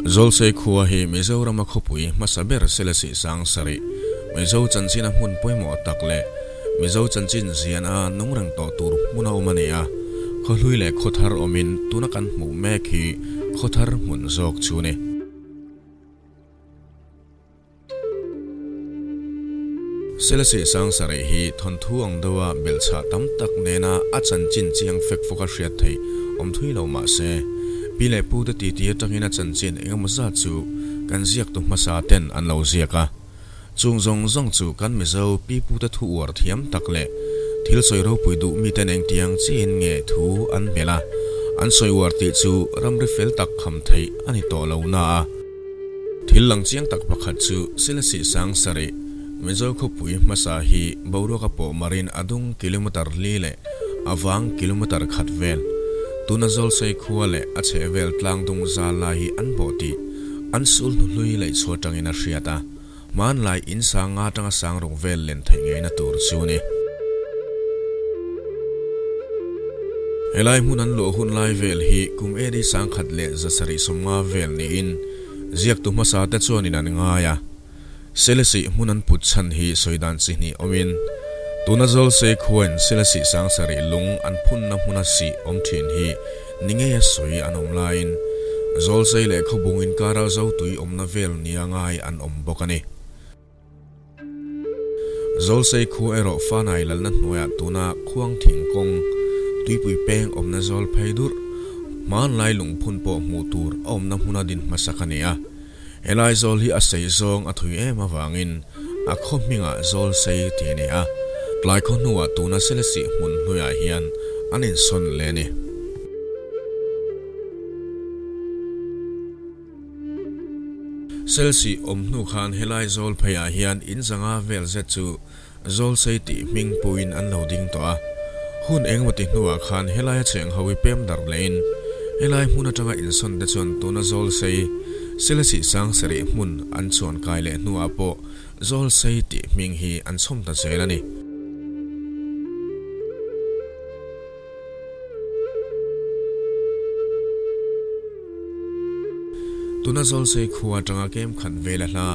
Zawlsei khua hi Mizorama khawpui hmasa ber Selesih sang sarih, Mizo chanchina hmun pawimawh tak leh Mizo chanchin ziana nung reng tawh tur hmun a awm a ni a, khawhlui leh khawthar awmin tuna kan hmuh mek hi khawthar hmun zawk chu ni. Selesih sang sarih hi thawnthu ang deuha belhchhah tam tak nena a chanchin chiang fek fawk a hriat theih awm thui lo mah se, pi leh pu te titi atangin a chanchin engemaw zat chu kan ziaktu hmasa ten an lo ziak a. Chung zawng zawng chu kan Mizo pi pu te thu uar thiam tak leh thil sawi ropui duh miten engtiang chiin nge thu an belh a, an sawi uar tih chu ramri fel tak kham theih a ni tawh lo na a. Thil lang chiang tak pakhat chu Silasih sang sarih Mizo khawpui hmasa hi boruaka pawh marin a dung kilometer li leh a vang kilometer khat vel. Tuna Zawlsei khua leh a chhehvel tlang dung zal lai hi an bawh tih an sul hnuhlui leh chhuah tangin a hriat a, hmanlai in sang nga tanga sang ruk vel len theih ngeina tur chu a ni. Helai hmun an luah hun lai vel hi kum AD 1770 vel niin ziaktu hmasa te chuanin an ngai a. Selesih hmun an put chhan hi sawi dan chi hnih awmin tuna Zawlsei khuain Selesih sang sarih lung an phunna hmuna sih awm thin hi ni ngeia sawi an awm laiin Zawlsei leh Khawbung inkara Zotui awmna vel nia ngai an awm bawk a ni. Zawlsei khua erawh Fanai lalna hnuaiah tuna khuang thingkawng tuipui peng awmna zawl phei durh hmanlai lungphun pawh hmuh tur a awmna hmuna din hmasak a ni a. Helai zawl hi a sei zawng a thui em avangin a khaw hmingah zawl sei tih a ni a, tlai khaw hnuah tuna Selesih hmun hnuaiah hian an insawn leh a ni. Selesih awm hnu khan helai zawl pheiah hian in zanga vel zet chu zawl sei tih hming puiin an lo ding tawh a. Hun engemaw ti hnuah khan helaia cheng ho hi pem darh lehin helai hmun atanga insawn te chuan tuna zawl sei Selesih sang sarih hmun an chuan kai leh hnuah pawh zawl sei tih hming hi an chhawm ta zel a ni. Tuna Zawlsei khua atanga kem khat vel a hla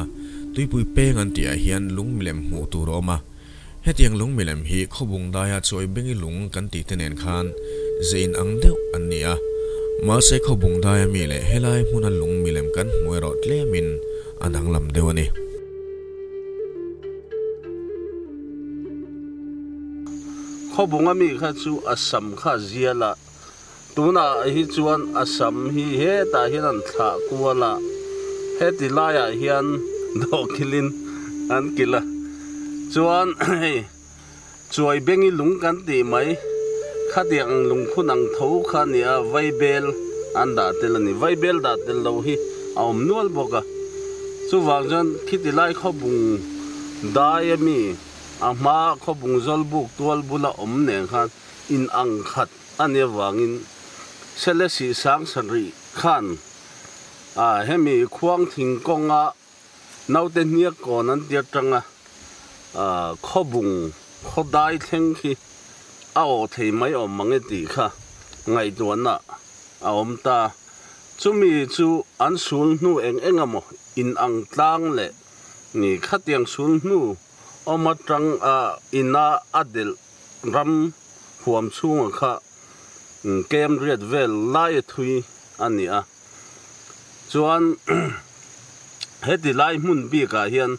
tuipui peng an tihah hian lung milem hmuh tur a awm a. Hetiang lung milem hi khawbung daia chawi bengi lung kan tih te nen khan ze in ang deuh an ni a. Mahse khawbung daia mi leh helai hmuna lung milem kan hmu erawh tlemin a danglam deuh a ni. Khawbunga mi kha chu a sam kha a zial a, tunah hi chuan a sam hi hetah hian an thlah kual a, heti laiah hian dawhkilin an kilh a, chuan hei chuai bengi lung kan tih mai khatiang ang lungphun ang tho kha a ni a, vaibel an dah tel a ni, vaibel dah tel lo hi a awm nual bawk a, chuvang chuan khiti lai khawbung dai a mi. A hma khawbung zawlbuk tual bula awm nen khan in ang khat a nih avangin Selesih sang sarih khan a hemi khuang thingkawnga naute hniak kawn an ti atanga khawbung khawdai thleng khi a awh thei mai awm mang e tih kha ngaihtuahna a awm ta. Chumi chu an sul hnu eng eng emaw in ang tlang leh Ni khatiang sul hnu awm atang a ina a delh ram huam chhunga kha kem riat vel lai a thui a ni a. Chuan heti lai hmun bikah hian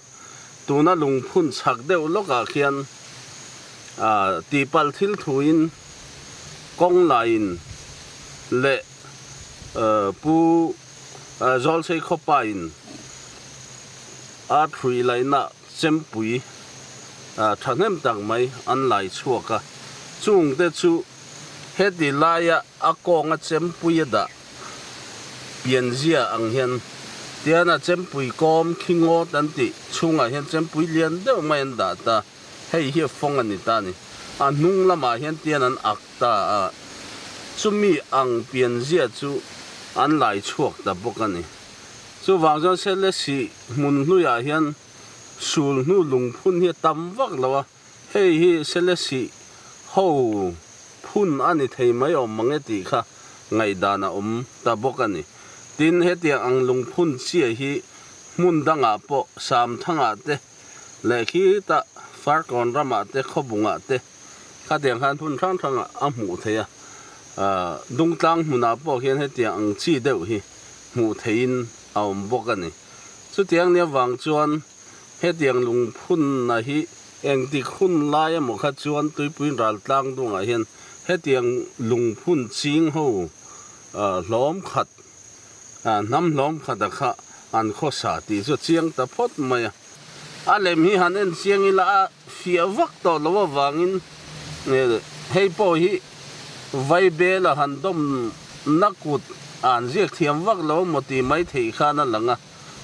tuna lungphun chhak deuh lawkah khian tihpalh thil thuin kawng laiin leh Pu Zawlsei khawpain a thlui laihna chempui thahnem tak mai an lai chhuak a, chungte chu heti laia a kawnga chempui a dah pianzia ang hian tian a chempui kawm khi ngawt an tih chhungah hian chempui lian deuh mai an dah ta. Hei hi fawng a ni ta a ni. A hnung lamah hian tian an ak ta a, chumi ang pianzia chu an lai chhuak ta bawk a ni. Chuvang chuan Selesih hmun hnuiah hian sul hnu lungphun hi a tam vak lo a, hei hi Selesih ho phun a ni thei mai awm mang e tih kha ngaihdan a awm ta bawk a ni. Tin, hetiang ang lungphun chiah hi hmun dangah pawh Samthangah te leh khitah Farkawn ramah te Khawbungah te khatiang khan hmun hrang hrangah a hmuh theih a. Dungtlang hmunah pawh hian hetiang ang chi deuh hi hmuh theihin a awm bawk a ni. Chutiang nia vang chuan hetiang lungphunna hi engtik hun lai emaw kha chuan tuipui ral tlang dungah hian hetiang lungphun ching ho hlawm khat, hnam hlawm khat a kha an khawsa tih chu a chiang ta phawt mai a. A lem hi han en chiang ila a fiah vak tawh lo avangin hei pawh hi Vaibela han dawm na kut an ziak thiam vak lo maw tih mai theih khan a lang a.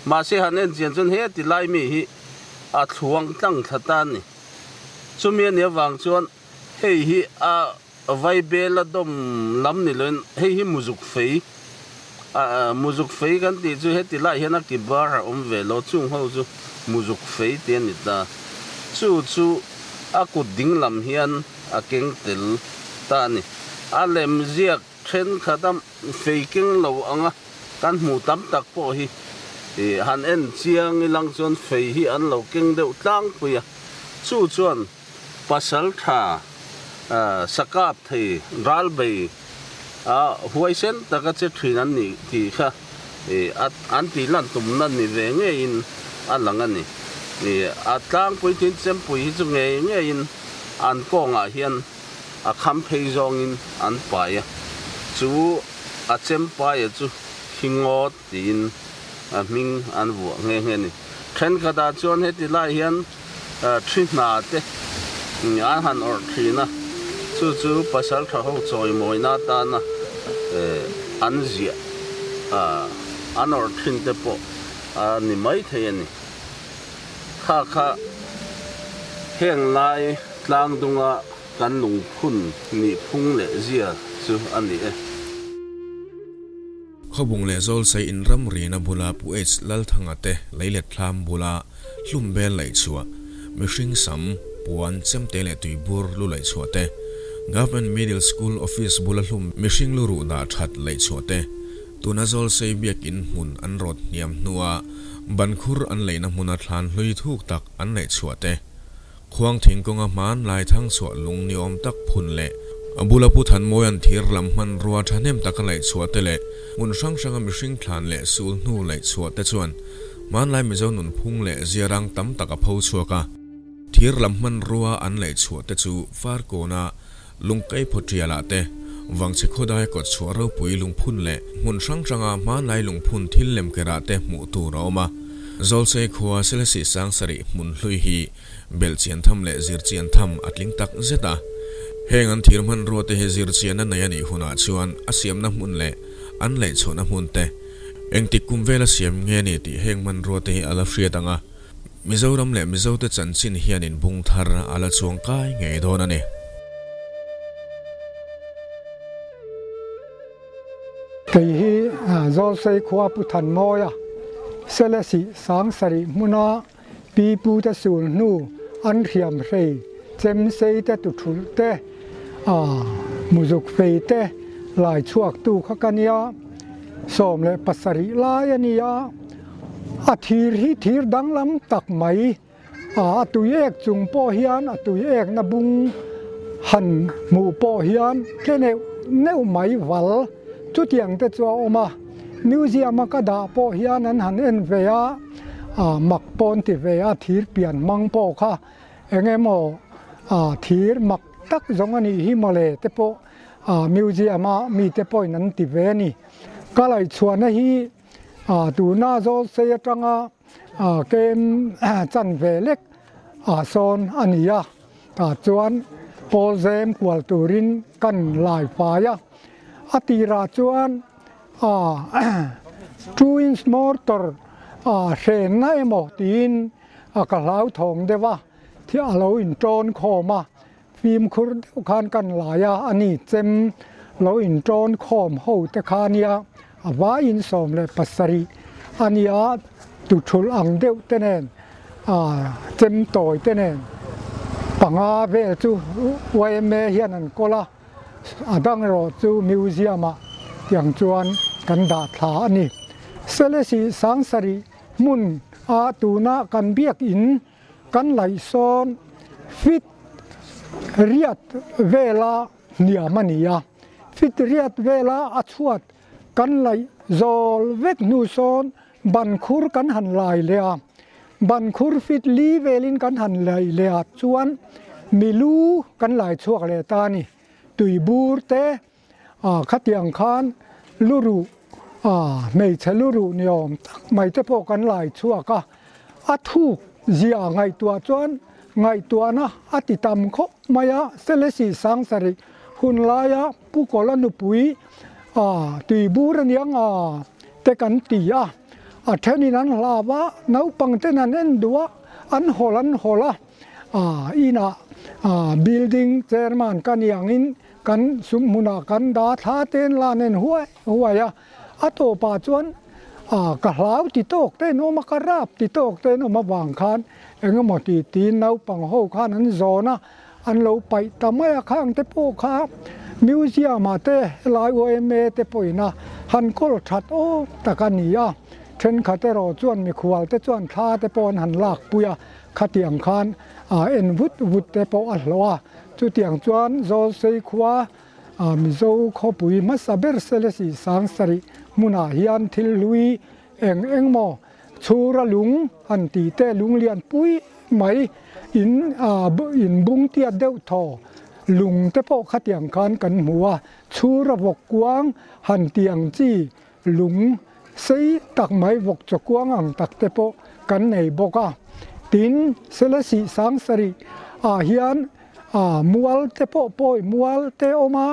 Mahse han en chian chuan heti lai mi hi a thluang tlang thla ta a ni. Chumi a nih avang chuan hei hi a Vaibela dawm lam ni loin hei hi muzuk fei muzuk fei kan tih chu heti lai hian a ki bar a awm ve lo chung ho chu muzuk fei tih a ni ta. Chu chu a kut ding lam hian a keng tel ta a ni. A lem ziak thenkhat a fei keng lo anga kan hmuh tam tak pawh hi han en chiang ilang chuan fei hi an lo keng deuh tlangpui a, chu chuan Pasal tha sakap thei ral bei a huaisen taka che thin an nih tih kha an tih lan tumna ni ve ngeiin a lang a ni. A tlangpui thin chempui hi chu ngei ngeiin an kawngah hian a kham phei zawngin an pai a, chu a chempaia chu Khingawt tiin a hming an vuah nghe nghe a ni. Thenkhatah chuan heti lai hian Thi hna te an han awrh thin a, chu chu pasal tha ho chawimawina atana an ziah an awrh thin te pawh a ni mai thei a ni. Kha kha heng lai tlang dunga kan lungphun nihphung leh zia chu a ni e. Khawbung leh Zawlsei in ramrina bula Pu H Lalthanga te leilet thlam bula hlum bel laih chhuah, mihring sam, puan, chemte leh tuibur lu laih chhuah te, Government Middle School Office bula hlum mihring lu ruh dah that laih chhuah te, tuna Zawlsei biakin hmun an rawt hniam hnua bankhur an leihna hmuna thlan hlui thuk tak an laih chhuah te, Khuang thingkawnga hman lai thang chhuah lung ni awm tak phun leh a bula Pu Thanmawia'n thir lam hmanrua thahnem taka laih chhuah te leh hmun hrang hranga mihring thlan leh sul hnu laih chhuah te chuan hmanlai Mizo nunphung leh ziarang tam tak a pho chhuak a. Thir lam hmanrua an laih chhuah te chu Farkawna lungkei phawtialah te, Vangchhe khawdai kawt chhuah ropui lungphun leh hmun hrang hranga hmanlai lungphun thil lem kerah te hmuh tur a awm a. Zawlsei khua Selesih Sangsarih hmun hlui hi belh chian tham leh zir chian tham a tling tak zet a. Heng an thir hmanrua te hi zir chian a nei a nih hunah chuan a siamna hmun leh an laihchhuahna hmun te engtik kum vela siam nge ni tih heng hmanrua te hi a la hriat ang a. Mizoram leh Mizote chanchin hianin bung thar a la chuang kai ngei dawn a ni. Kei hi Zawlsei khua Pu Thanmawia, Selesih Sangsarih hmuna pi pute sul hnu an hriam hrei chem sei te tuthulh te, muzuk fei te lai chhuaktu kha ka nia, 17 lai a nia. A thir hi thir danglam tak mai a tui ek chung pawh hian a tui ekna bung han hmuh pawh hian tle neuh neuh mai val chutiang te chu a awm a. Museum a ka dah pawh hian an han en ve a, mak pawh an ti ve a, thir pian hmang pawh kha eng emaw thir mak tak zawng a nih hi mawle te pawh museum a mite pawhin an ti ve a ni. Ka laihchhuahna hi Tuna Zawlsei atanga kem chan ve lek sawn a ni a, tah chuan pawl zem kual turin kan lai fai a. A tirah chuan two inch mortar hrenna emaw tiin ka hlauthawng deuh a, a lo intawn khawm a. Fimkhur deuh khan kan lai a, a ni chem lo intawn khawm ho te kha nia, a vaiin 17 a nia, tuthulh ang deuh te nen, chem tawi te nen panga vel chu yma hian an kawl a, a dang erawh chu museum ah tiang chuan kan dah thla a ni. Selesih Sangsarih hmun a tuna kan biakinn kan laih sawn fit riat vela hniam a ni a, fit riat vela a chhuat kan laih zawl vek hnu sawn ban khur kan han lai leh a, ban khur fit li velin kan han laih leh a chuan milu kan lai chhuak leh ta a ni. Tuibur te khatiang khan luruh hmeichhe luruh ni awm tak mai te pawh kan lai chhuak a, a thuk zia ngaihtuah chuan ngaihtuahna a ti tam khawp mai a, Selesih Sangsarih hun laia Pu Kawla nupui tuibur a niang a te kan ti a, a thenin an hlau a, naupang ten an en duh a, an hawl an hawl a. Inah building chairman ka ni angin kan sum hmunah kan dah thla ten lan en huai huai a, a tawpah chuan ka hlau ti tawk te an awm a, ka rap ti tawk te an awm avang khan engemaw ti tiin naupang ho khan an zawn a, an lo paih ta mai a, khang te pawh kha museum ah te helai YMA te pawhin a han kawl that awm tak a ni a, thenkhat erawh chuan mikhual te chuan thla te pawh an han lakpui a. Khatiang khan en vut vut te pawh a hlawh a, chutiang chuan Zawlsei khua Mizo khawpui hmasa ber Selesih Sangsarih hmunah hian thil hlui eng eng maw chhura lung han tih te lung lian pui mai in in bung tiat deuh thaw lung te pawh khatiang khan kan hmu a, chhura vawk kuang han tih ang chi Lung sei tak mai vawk chawkuang ang tak te pawh kan nei bawk a. Tin, Selesih Sangsarih ah hian mual te pawh pawi mual te awm a,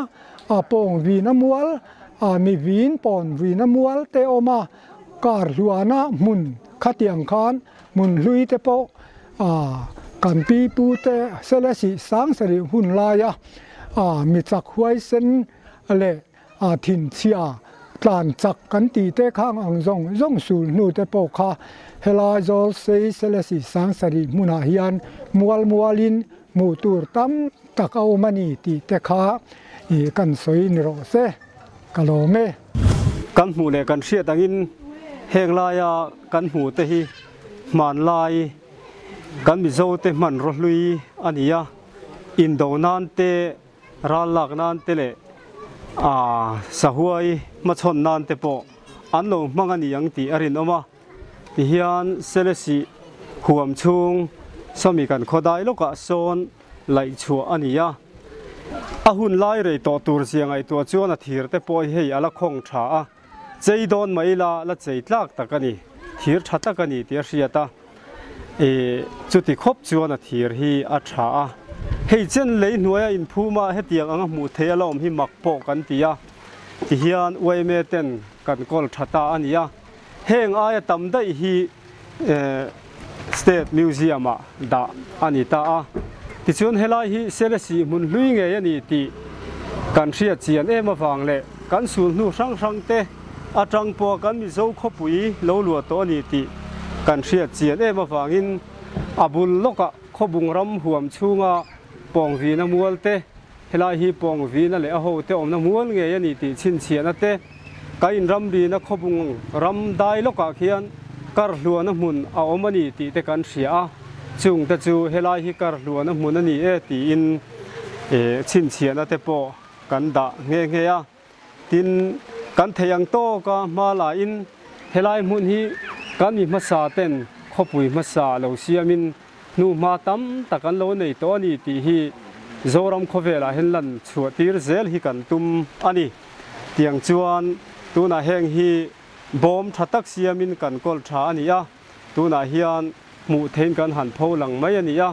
pawng vina mual, mi vin pawn vina mual te awm a, kar hluana hmun khatiang khan hmun hlui te pawh kan pi pu te Selesih Sangsarih hun laia mi chak huaisen leh A thinchhia tlan chak kan tih te khang ang zawng zawng sul hnu te pawh kha helai zawl sei Selesih Sangsarih hmunah hian mual mualin hmuh tur tam tak a awm a ni tih te kha i kan sawi ni rawh se, ka lawm e. Kan hmuh leh kan hriat angin heng laia kan hmuh te hi hmanlai kan Mizo te hmanraw hlui a ni a, indo nan te Ral lak nan te leh sahuai hmachhawn nan te pawh an lo hmang a ni ang tih a rinawm a. Tihian Selesih huam chhung sawmi kan khawdai lawkah sawn laih chhuah a ni a. A hun lai rei tawh tur zia ngaihtuah chuan a thir te pawh hi hei a la khawng tha a, chei dawn mai la la chei tlak tak a ni, thir tha tak a ni tih a hriat a. E, chuti khawp chuan a thir hi a tha a. Hei chen lei hnuaia inphuma hetiang anga hmuh theih a la awm hi mak pawh kan ti a. Tihian yma ten kan kawl tha ta a ni a. Heng aia tam daih hi State Museum ah dah a ni ta a. Tichuan helai hi Selesih hmun hlui ngei a ni tih kan hriat chian em avang leh kan sul hnu hrang hrang te atang pawha kan Mizo khawpui lo luah tawh a ni tih kan hriat chian em avangin a bul lawkah khawbung ram huam chhunga pawngvina mual te, helai hi pawngvina leh a hote awmna mual ngei a ni tih chhinchhiahna te, ka inramrina khawbung ram dai lawkah khian karhluana hmun a awm a ni tih te kan hria a, chungte chu helai hi karhluana hmun a ni e tiin chhinchhiahna te pawh kan dah nghe nghe a. Tin, kan thei ang tawka hma lahin helai hmun hi kan mi hmasa ten khawpui hmasa lo siamin hnuhma tam tak an lo nei tawh a ni tih hi Zoram khawvelah hian lan chhuah tir zel hi kan tum a ni. Tiang chuan tunah heng hi bawm tha tak siamin kan kawl tha a ni a, tunah hian hmuh theihin kan han pho lang mai a ni a.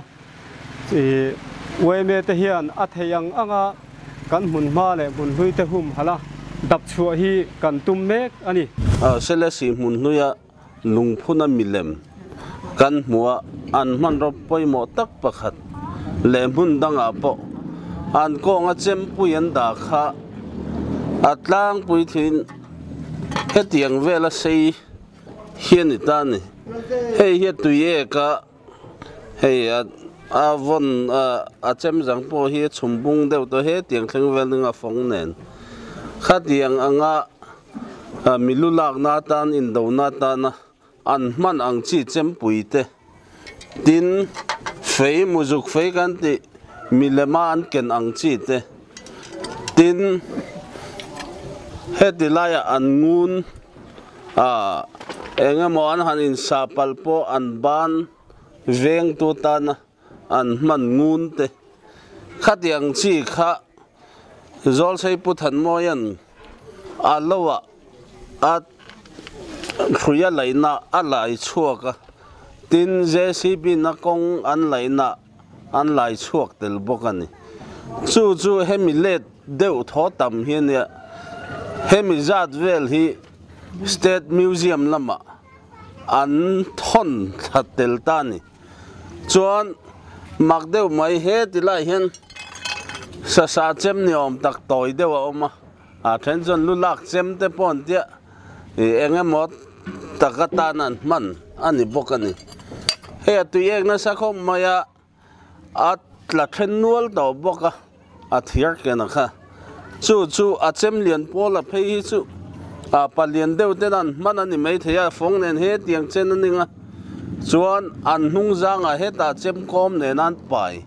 Yma te hian a theih ang anga kan hmun hma leh hmun hlui te hum halh a, dap chhuah hi kan tum mek a ni. Selesih hmun hluia lungphuna milem kan hmuh a, an hmanraw pawimawh tak pakhat leh hmun dangah pawh an kawnga chempui an dah kha a tlangpui thin hetiang vela sei hi a ni ta a ni. Hei hi a tui ek a, hei a a vawn a chem zang pawh hi a chhum bung deuh tawh hetiang thleng vel ding a fawng nen. Khatiang anga. Milu lakna atan indona atana an hman ang chi chempui te tin fei muzuk fei kan tih milema an ken ang chi te tin heti laiah an ngun ah eng emaw an han insa palh pawh an ban vengtu tana an hman ngun te khatiang chi kha Zawlsei Pu Thanmawia'n a loah a hrui a laihna a lai chhuak a, tin JCB na kawng an laihna an lai chhuak tel bawk a ni. Chu chu hemi let deuh thaw tam hi a nia, hemi zat vel hi State Museum lamah an thawn thla tel ta a ni. Chuan mak deuh mai he ti lai hian sasa chem ni awm tak tawi deuh a awm a, a then chuan lu lak chem te pawh an tia ih eng emaw tak atan an hman a ni bawk a ni. Hei a tui ek nasa khawp mai a, a tla then nual tawh bawk a, a thiar ken a kha. Chu chu a chem lian pawl a phei hi chu ah palian deuh ten an hman a ni maithei a, fawng nen hetiang chen a ning a, chuan an hnung zangah hetah chem kawm nen an pai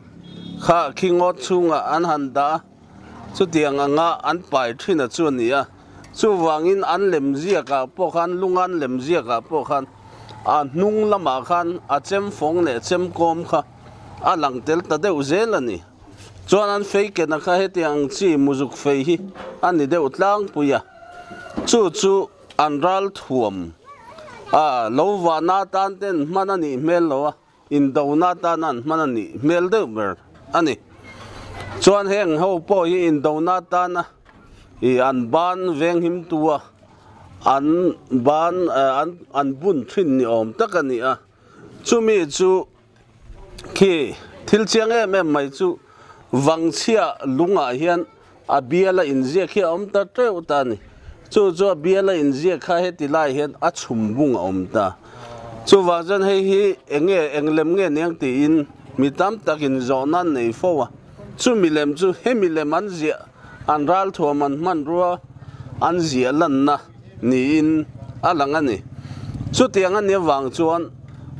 kha khi ngawt chhungah an han dah a, chutiang anga an pai thin a chu a ni a, chuvangin an lem ziakah pawh khan lung an lem ziakah pawh khan a hnung lamah khan a chem fawng leh chem kawm kha a lang tel ta deuh zel a ni. Chuan an fei kena kha hetiang ang chi muzuk fei hi a ni deuh tlangpui a, chu chu an ral thuam a, lo vahna atan ten hman a nih hmel lo a, indona atana an hman a nih hmel deuh ber a ni. Chuan heng ho pawh hi indona atana ih an ban venghimtu a, an ban an bun thin ni awm tak a ni a, chumi chu Khi thil chiang em em mai chu Vangchhia lungah hian a biala inziak hi a awm ta teuh ta a ni. Chu chu a biala inziak kha heti lai hian a chhum bung a awm ta. Chuvang chuan hei hi eng nge eng lem nge niang tiin mi tam takin zawhna an nei fo a. Chu milem chu hemi lem an ziah an ralthuam an hmanrua an ziah lanna niin a lang a ni. Chutiang a nih avang chuan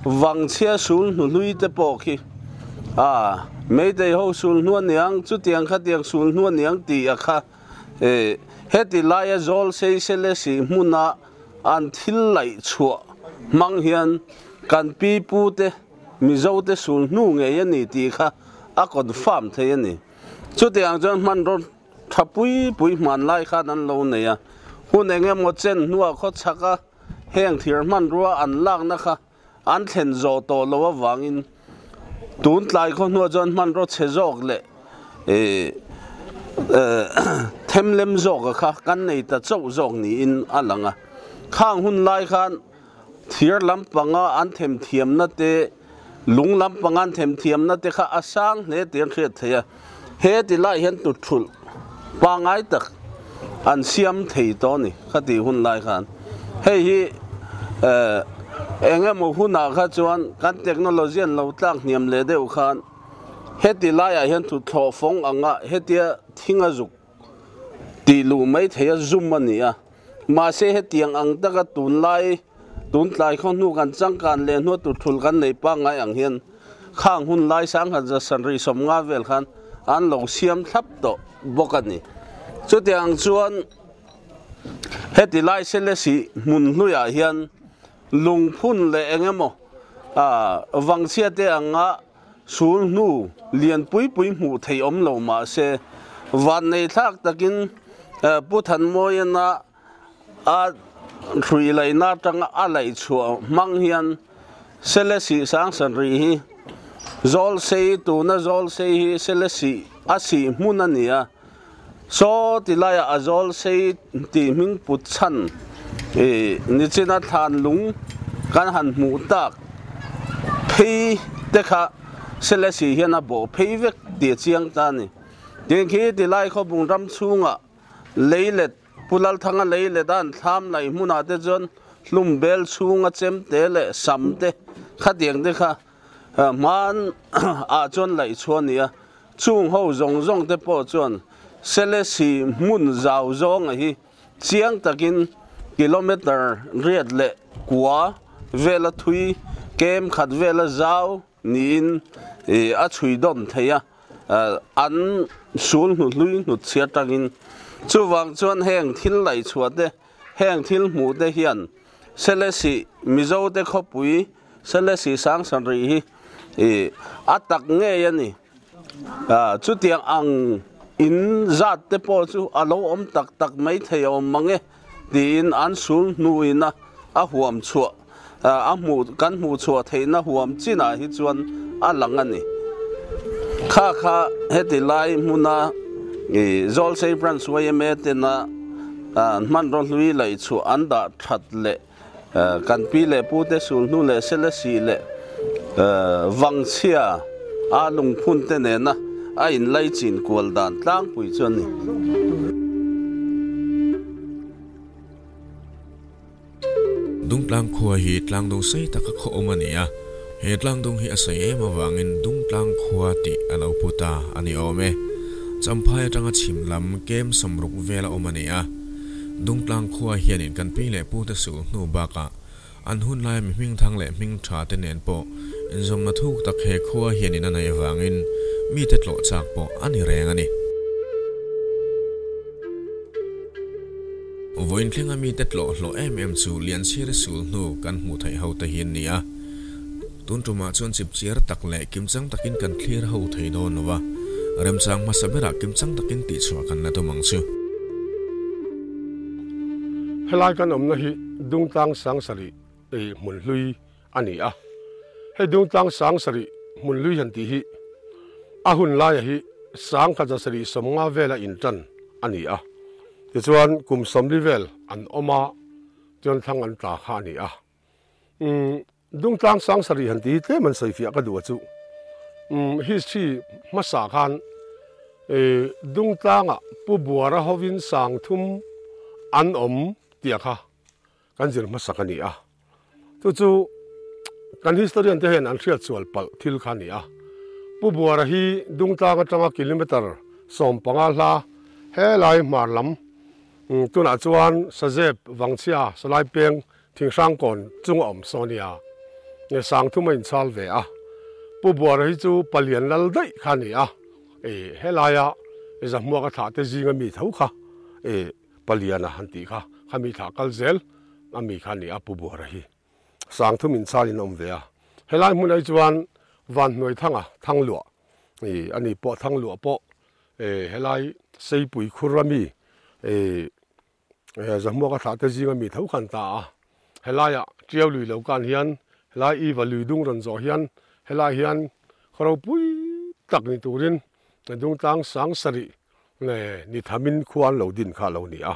Vangchhia sul hnuhlui te pawh khi a Meitei ho sul hnu a niang, chutiang khatiang sul hnu a niang tih a kha e heti laia zawl sei sele si hmuna an thil laih chhuah hmang hian kan pi pu te Mizo te sul hnu ngei a ni tih kha a confirm thei a ni. Chutiang chuan hmanraw tha pui pui hman lai khan an lo nei a, hun eng emaw chen hnuah khaw chhaka heng thir hmanrua an lakna kha an thlen zawh tawh loh avangin tun tlai khaw hnuah chuan hmanraw chhe zawk leh themlem zawka kha kan nei ta chauh zawk niin a lang a. Khang hun lai khan Thir lampanga an themthiamna te, lung lampanga an themthiamna te kha a sang hle tih an hriat theih a. He ti lai hian tutthulh pangngai tak an siam thei tawh a ni kha tih hun lai khan. Hei hi eng emaw hunah kha chuan kan technology an lo tlak hniam leh deuh khan heti laiah hian tutthlawh fawng anga hetia thing a zuk tih luh mai thei a zum a ni a. Mahse hetiang ang taka tunlai tuntlai khaw hnu kan changkan leh hnua tur thul kan nei pangngai ang hian khang hun lai sangkhat za sanri sawmnga vel khan an lo siam thlap tawh bawk a ni. Chutiang chuan heti lai Selesih hmun hluiah hian lungphun leh eng emaw vangchhia te anga sul hnu lian pui pui hmuh theih awm lo mah se, vannei thlak takin Pu Thanmawiana a hrui laihna atanga a laih chhuah hmang hian Selesih Sangsanri hi Zawlsei tuna Zawlsei hi Selesih a sih hmun a ni a, saw ti laiah a Zawlsei tih hming put chhan nichina thlan lung kan han hmuh tak phei te kha Selesih hian a bawh phei vek tih a chiang ta a ni. Tin khi tilai khawbung ram chhungah lei let Pu Lalthanga lei let a an thlam laih hmunah te chuan hlum bel chhunga chem te leh sam te khatiang te kha hman ah chuan laih chhuah a ni a. Chung ho zawng zawng te pawh chuan Selesih hmun zau zawnga hi chiang takin Kilometer riat leh kua vela thui kem khat vela zau niin a chhui dawn thei a, an sul hnu hlui hnut chhiar tangin. Chuvang chuan heng thil laih chhuah te, heng thil hmuh te hian Selesih Mizo te khawpui Selesih Sangsarih hi a tak ngei a ni. Chutiang ang in zat te pawh chu a lo awm tak tak mai thei a awm mang e tiin an sul hnuin a a huam chhuah a hmuh kan hmuh chhuah theihna huam chinah hi chuan a lang a ni. Kha kha heti lai hmuna Zawlsei Branch yma tena hmanraw hlui laih chhuah an dah that leh Kan pi leh pu te sulhnu leh Selesih leh Vangchhia a lungphun te nena a inlaichin kual dan tlangpui chu a ni. Dungtlang khua hi tlangdung sei taka khaw awm a ni a, he tlangdung hi a sawi em avangin Dungtlang khua tih a lo pu ta a ni awm e. Champhai atanga chhim lam kem sawmruk vel a awm a ni a. Dungtlang khua hianin kan pi leh pute sul hnu bakah an hun laia mi hmingthang leh hming tha te nen pawh inzawmna thuk tak he khua hianin a neih avangin mite tlawh chak pawh a ni reng a ni. Vawiin thlenga mite tlawh hlawh em em chu Lianchhira sul hnu kan hmuh theih ho te hi an ni a. Tun tumah chuan chipchiar tak leh kimchang takin kan thlir ho thei dawn lo va, remchang hmasa berah kimchang takin tihchhuah kan la tum ang chu. Helai kan awmna hi Dungtlang Sangsarih ei hmun hlui a ni a. Hei Dungtlang Sangsarih hmun hlui han tih hi a hun laia hi sangkhat zasarih sawmnga vela intan a ni a. Tichuan kum sawmli vel an awm a, chuan thlang an tla kha a ni a. Umm Dungtlang Sangsarih han ti hi tlem an sawi fiah ka duh a chu. Umm history hmasa khan eh Dungtlangah Pu Buara hovin sang thum an awm tih a kha kan zir hmasak a ni a. Chu chu kan historian te hian an hriat sual palh thil kha a ni a. Pu Buara hi Dungtlang atanga kilometer 15 hla helai hmar lam tunah chuan Sazep Vangchhia Salai Peng Thinghrangkawn chung a awm saw nia, nge Sangthum a inchhal ve a, Pu Buara hi chu palian lal daih kha a ni a, e helaia zahmuak a thlah te zinga mi tho kha e palian a han tih kha, kha mi thlah kal zel a mi kha a ni a Pu Buara hi. Sangthum inchhal in a awm ve a, helai hmunah hi chuan Vanhnuai Thanga Thangluah e a ni pawh Thangluah pawh e helai Seipui khur a mi e Zahmuaka thlah te zinga mi tho khan ta a, helaiah Tiau lui lo kan hian helai Iva lui dung rawn zawh hian helai hian khaw ropui tak ni turin Dungtlang sang sarih nge ni thamin khua an lo din kha a lo ni a.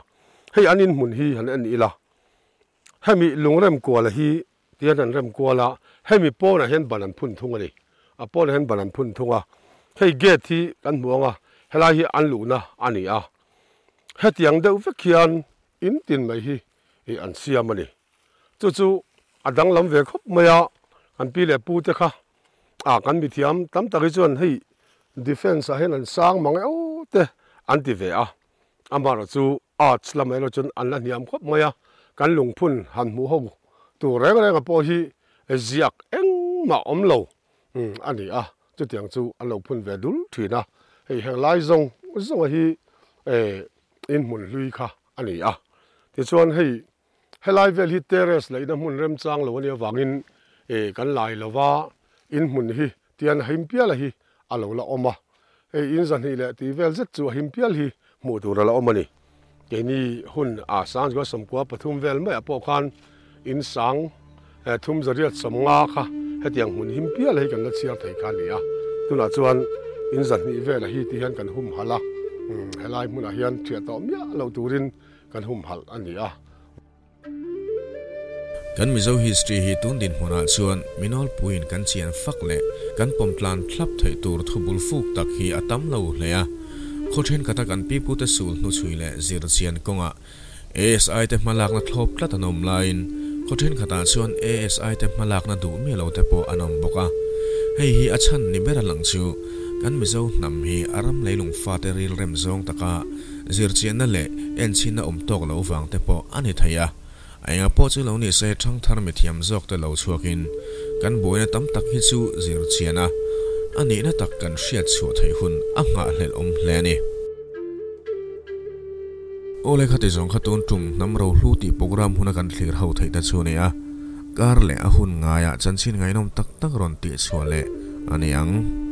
Hei an inhmun hi han en ila, hemi lungrem kuala hi Tihian an rem kual a, hemi pawnah hian ban an phun thung a ni. A pawnah hian ban an phun thung a, hei gate hi kan hmu ang a, helai hi an luhna a ni a. Hetiang deuh vek hian in tin mai hi ih an siam a ni. Chu chu a danglam ve khawp mai a, kan pi leh pu te kha ah kan mithiam tam tak hi chuan hei defence ah hian an sang mang eo te an ti ve a. Amaherawhchu chu arts lamah erawh chuan an la hniam khawp mai a, kan lungphun han hmuh ho tur reng renga pawh hi ziak engmah awm lo a ni a, chutiang chu an lo phun ve dul thin a, hei heng lai zawng zawnga hi in hmun hlui kha a ni a, tichuan hei helai vel hi terrace laihna hmun remchang lo a nih avangin kan lai lova in hmun hi tian him piala hi a lo la awm a, hei in zahnih leh tih vel zet chu a him pial hi hmuh tur a la awm a ni. Keini hun a sang zual 13 vel maiah pawh khan in sang thum zariat sawmnga kha hetiang hmun him pial hi kan la chhiar thei kha a ni a, tunah chuan in zahnih velah hi ti hian kan humhalh a, helai hmunah hian thiah tawh miah loh turin kan humhalh a ni a. Kan Mizo history hi tun dinhmunah chuan mi nawlpuiin kan chian fak leh kan pawm tlan thlap theih tur thu bul fuk tak hi a tam lo hle a. Khaw thenkhat a kan pipute sul hnuchhui leh zir chian kawngah ASI te hmalakna thlawp tlat an awm laiin khaw thenkhatah chuan ASI te hmalakna duh miah lo te pawh an awm bawk a. Hei hi a chhan ni ber a lang chu kan Mizo hnam hi a ram leilung fate rilrem zawng taka zirchianna leh enchhinna awm tawk lo vang te pawh a ni thei a. A enga pawh chu lo ni se thangthar mithiam zawk te lo chhuakin kan buaina tam tak hi chu zir chian a, a nihna tak kan hriat chhuah theih hun a nghahhlelh awm hle a ni. Aw le khati zawng kha tun tum hnam rohlu tih program huna kan thlir ho theih ta chu a ni a, kar leh a hun ngaiah chanchin ngaihnawm tak tak rawn tih chhuah leh a ni ang.